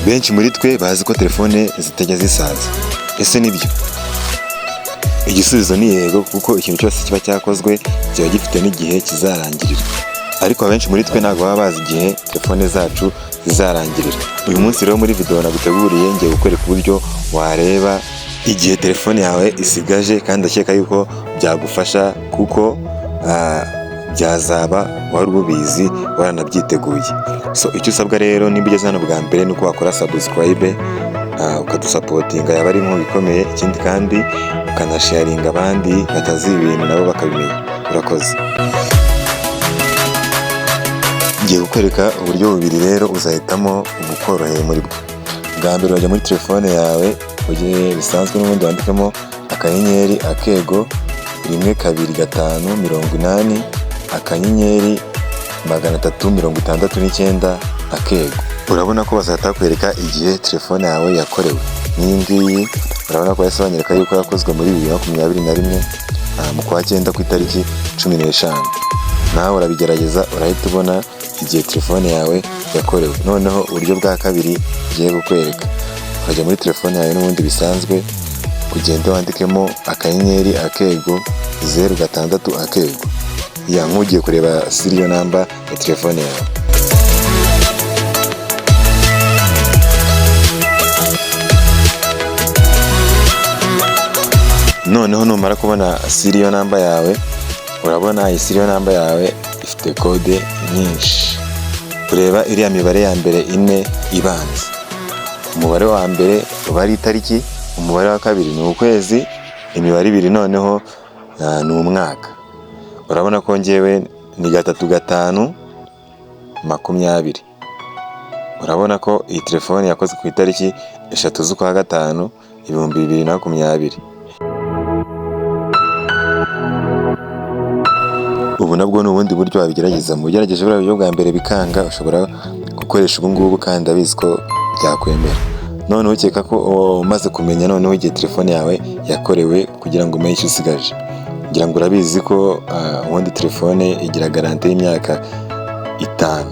Benshi muri twe bazi ko telefone zitajya zisaza. Ese nibyo? Igisubizo ni yego, kuko ikintu cyose kiba cyakozwe kiba gifite n'igihe kizarangirira. Ariko abenshi muri twe ntabwo baba bazi igihe telefone zacu zizarangirira. Uyu munsi rero muri video naguteguriye ngiye kukwereka uburyo wareba igihe telefone yawe isigaje, kandi ndakeka yuko byagufasha kuko byazaba wari ubizi waranabyiteguye. So icyo usabwa rero nimba ugeze hano bwa mbere ni uko wakora subscribe, ukadusupportinga, yaba ari inkunga ikomeye. Ikindi kandi ukanasharinga abandi batazi ibi bintu nabo bakabimenya. Urakoze. Ngiye kukwereka uburyo bubiri rero, uzahitamo ubukoroheye muri bwo. Bwa mbere urajya muri telefone yawe ujye bisanzwe n'ubundi wandikemo *#12580 *369#. Urabona ko bazahita bakwereka igihe telefone yawe yakorewe. N'iyi ngiyi urabona ko bahise banyereka yuko yakozwe muri 2021, mu kwa cyenda ku itariki 15. Nawe urabigerageza urahita ubona igihe telefone yawe yakorewe. Noneho uburyo bwa kabiri ngiye kukwereka, urajya muri telefone yawe n'ubundi bisanzwe, ugende wandikemo *#06#, ya nk'ugiye kureba serial number ya telefone yawe. Noneho numara kubona serial number yawe, urabona iyi serial number yawe ifite kode nyinshi. Ureba iriya mibare ya mbere ine ibanza. Umubare wa mbere uba ari itariki, umubare wa kabiri ni ukwezi, imibare ibiri noneho ni umwaka. Urabona ko njyewe ni 3/5/20. Urabona ko iyi telefone yakozwe ku itariki 3 z'ukwa 5 2020. Ubu nabwo ni ubundi buryo wabigerageza. Mu ugerageje buriya buryo bwa mbere bikanga, ushobora gukoresha ubu ngubu kandi ndabizi ko byakwemera. Noneho ukeka ko umaze kumenya noneho igihe telefone yawe yakorewe kugira ngo umenye icyo usigaje. Ngira ngo urabizi ko ubundi telefone igira garantie y'imyaka 5,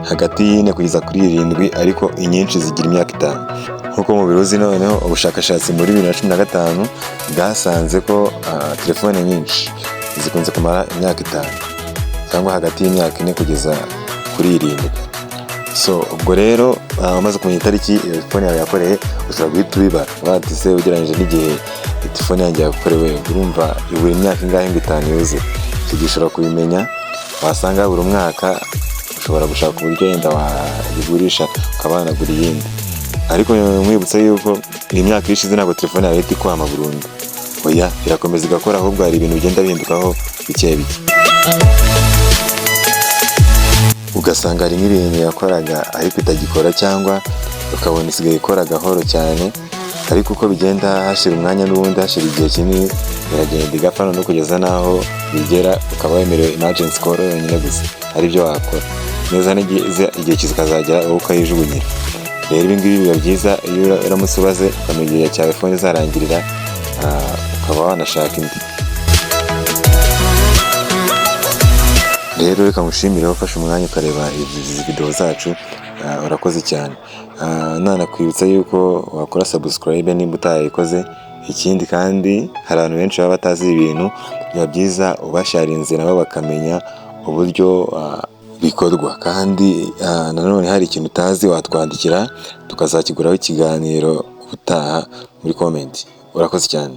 hagati y'ine kugeza kuri 7, ariko inyinshi zigira imyaka 5. Nk'uko mubiruzi noneho ubushakashatsi muri 2015 bwasanze ko telefone nyinshi zikunze kumara imyaka 5 cyangwa hagati y'imyaka 4 kugeza kuri 7. So ubwo rero umaze kumenya itariki iyo telefone yawe yakoreye, ushobora guhita ubibara. Ubaza se ugereranyije n'igihe telefone yanjye yakorewe, urumva ibura imyaka ingahe ngo 5 yuzuye? Icyo gihe ushobora kubimenya, wasanga buri mwaka ushobora gushaka uburyo wenda wayigurisha ukaba wanagura iyindi. Ariko nkwibutsa yuko iyi myaka iyo ishize ntabwo telefone yawe ihita ikwama burundu. Oya, irakomeza igakora, ahubwo hari ibintu bigenda bihindukaho bike bike. Ugasanga hari nk'ibintu yakoraga ariko itagikora, cyangwa ukabona isigaye ikora gahoro cyane, ariko uko bigenda hashira umwanya n'ubundi hashira igihe kinini iragenda igapfa, noneho kugeza n'aho bigera ukaba wemerewe emergency call yonyine gusa aribyo wakora. Neza neza igihe kikazagera wowe ukayijugunyira. Rero ibi ngibi biba byiza iyo uramutse ubaze ukamenya igihe cyawe phone izarangirira, ukaba wanashaka indi. Rero reka ngushimire ufashe umwanya ukareba izi video zacu, urakoze cyane. Nanakwibutsa yuko wakora subscribe nimba utayikoze. Ikindi kandi hari abantu benshi baba batazi ibintu, biba byiza ubasharinze nabo bakamenya uburyo bikorwa. Kandi nanone hari ikintu utazi watwandikira tukazakiguraho ikiganiro ubutaha muri comment. Urakoze cyane.